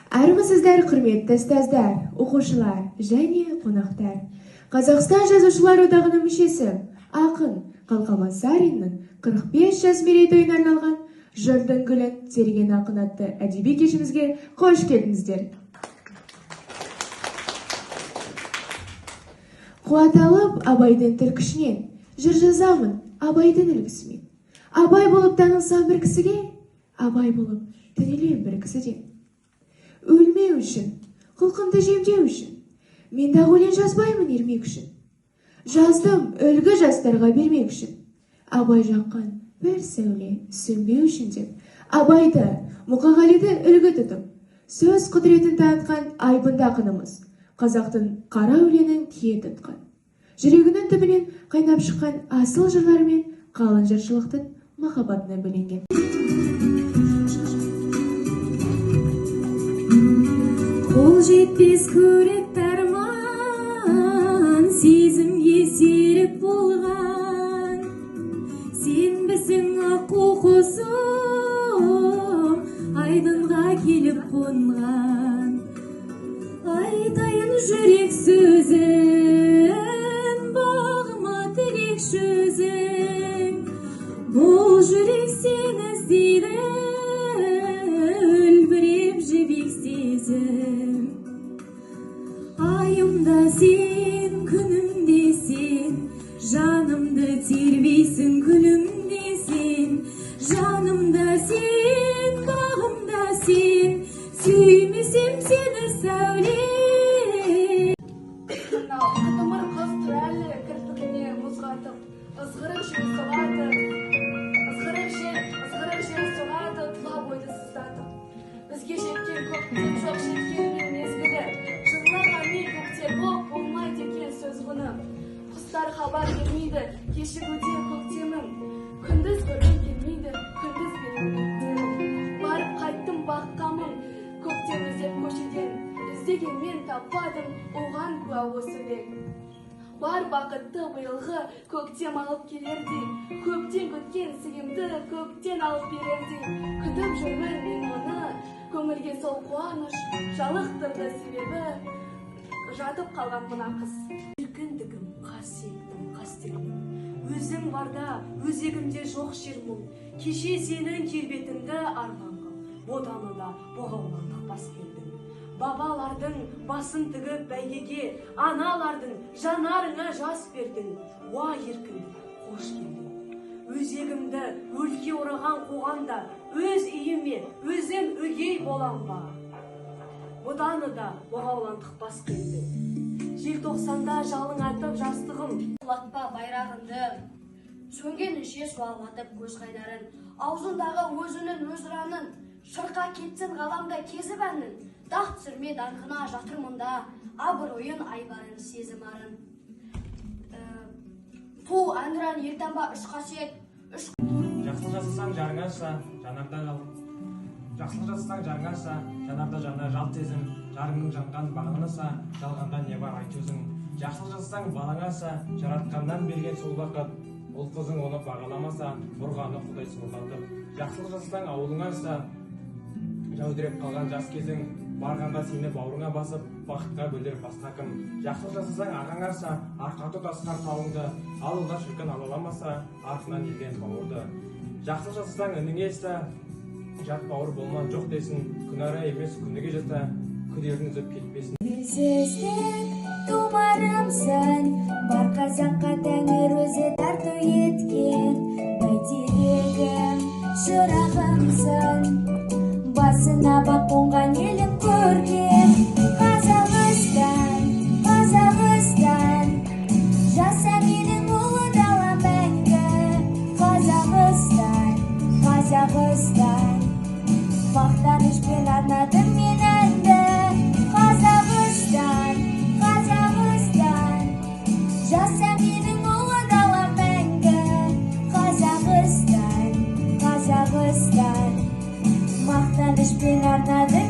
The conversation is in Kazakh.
Армысыздар, құрметті ұстаздар, оқушылар және қонақтар. Қазақстан Жазушылар одағының мүшесі, ақын Қалқаман Сариннің 45 жас мерейтойына арналған «Жырдың гүлін терген ақын» атты әдеби кешімізге қош келдіңіздер. Қуат алып Абайдың тіл күшінен, жыр жазамын Абайдың үлгісімен. Абай болып танылсам бір кісіге, Абай болып тірелем бір кісіден. Өлмеу үшін, құлқымды жемдеу үшін, мен дағы өлең жазбаймын ермек үшін. Жаздым үлгі жастарға бермек үшін, Абай жаққан бір сәуле сөнбеу үшін деп, Абайды, Мұқағалиды үлгі тұтып, сөз құдіретін танытқан айбынды ақынымыз, қазақтың қара өлеңін кие тұтқан. Жүрегінің түбінен қайнап шыққан асыл жырларымен қалың жыршылықтың махаббатына бөленген. Қол жетпес көрікті арман, сезімге серік болған. Сенбісің аққу құсым, айдынға келіп қонған. Айтайын жүрек сөзін, бағыма тілек жүзің. Бұл жүрек сені іздейді, үлбіреп жібек сезім. Айымда сен, күнімде сен, жанымды тербейсің күлімде сен. Жанымда сен, бағымда сен, сүймесем сені сәуле. Мынау қытымыр қыз тұр әлі кірпігіне мұз қатып, ызғырық жел соғады, ызғырық жел, ызғырық жел соғады тұла бойды сыздатып. Бізге жеткен көктем жоқ жеткенмен мезгілі, жырлағанмен көктер боп болмайды екен сөз құны. Құстар хабар бермейді кешігуде көктемім, күндіз көргім келмейді күндіз менің. Барып қайттым баққамын көктем іздеп көшеден, іздегенмен таппадым оған куә осы өлең. Бар бақытты биылғы көктем алып келердей, көптен күткен сыйымды көктен алып берердей. Күтіп жүрмін мен оны, көңілге сол қуаныш жалықтырды, себебі жатып қалған мына қыз. Еркіндігім, қасиеттім, қастерлім, өзің барда өзегімде жоқ шер мұң. Кеше сенің келбетіңді арман қып, боданы да бұғауландық бас келдің. Бабалардың басын тігіп бәйгеге, аналардың жанарыңа жас бердің. Уа еркіндік, қош келдің. Өзегімді өлке ораған қоғамда, өз үйіме өзім өгей болам ба? Боданы да бұғауландық бас келдің. Желтоқсанда жалың атып жастығым. Құлатпа байрағыңды, сөнгенінше суалатып көз қайнарын, аузындағы өзінің өз ұранын, шырқа кетсін ғаламда кезіп әнін, дақ түсірме даңқына жатыр мұнда, абыройын айбарын сезім арын. Ту әнұран елтаңба үш қасиет, үш. Жақсылық жасасаң жарыңа жаса, жанарда жал. Жақсылық жасасаң жарыңа жаса, жанарда жанар жалт сезім, жарыңның жанған бағынан аса, жалғанда не бар айт өзің. Жақсылық жасасаң балаңа жаса, жаратқаннан берген сол бақыт, ұл қызың оны бағаламаса, ұрғаны құдай сорлатып. Жақсылық жасасаң ауылыңа жаса, жәудіреп қалған жас кезің, барғанда сені бауырыңа басып, бақытқа бөлер басқа кім. Жақсылық жасасаң ағаңа жаса, арқа тұт асқар тауыңды, ал олар шіркін алаламаса, артынан елген бауырды. Жақсылық жасасаң ініңе жаса, жат бауыр болма жоқ десін, күнара емес күніге жаса, күдерін үзіп кетпесін. Тәуелсіздік тұмарымсың, бар қазаққа тәңір өзі тарту еткен, бәйтерегім, шырағымсың, басына бақ қонған елім көркем. Қазақстан, Қазақстан, жаса менің ұлы далам мәңгі. Қазақстан, Қазақстан, мақтанышпен арнадым мен әнді. Қазақстан, Қазақстан, жаса менің ұлы далам мәңгі. Қазақстан, Қазақстан, мақтанышпен арнадым.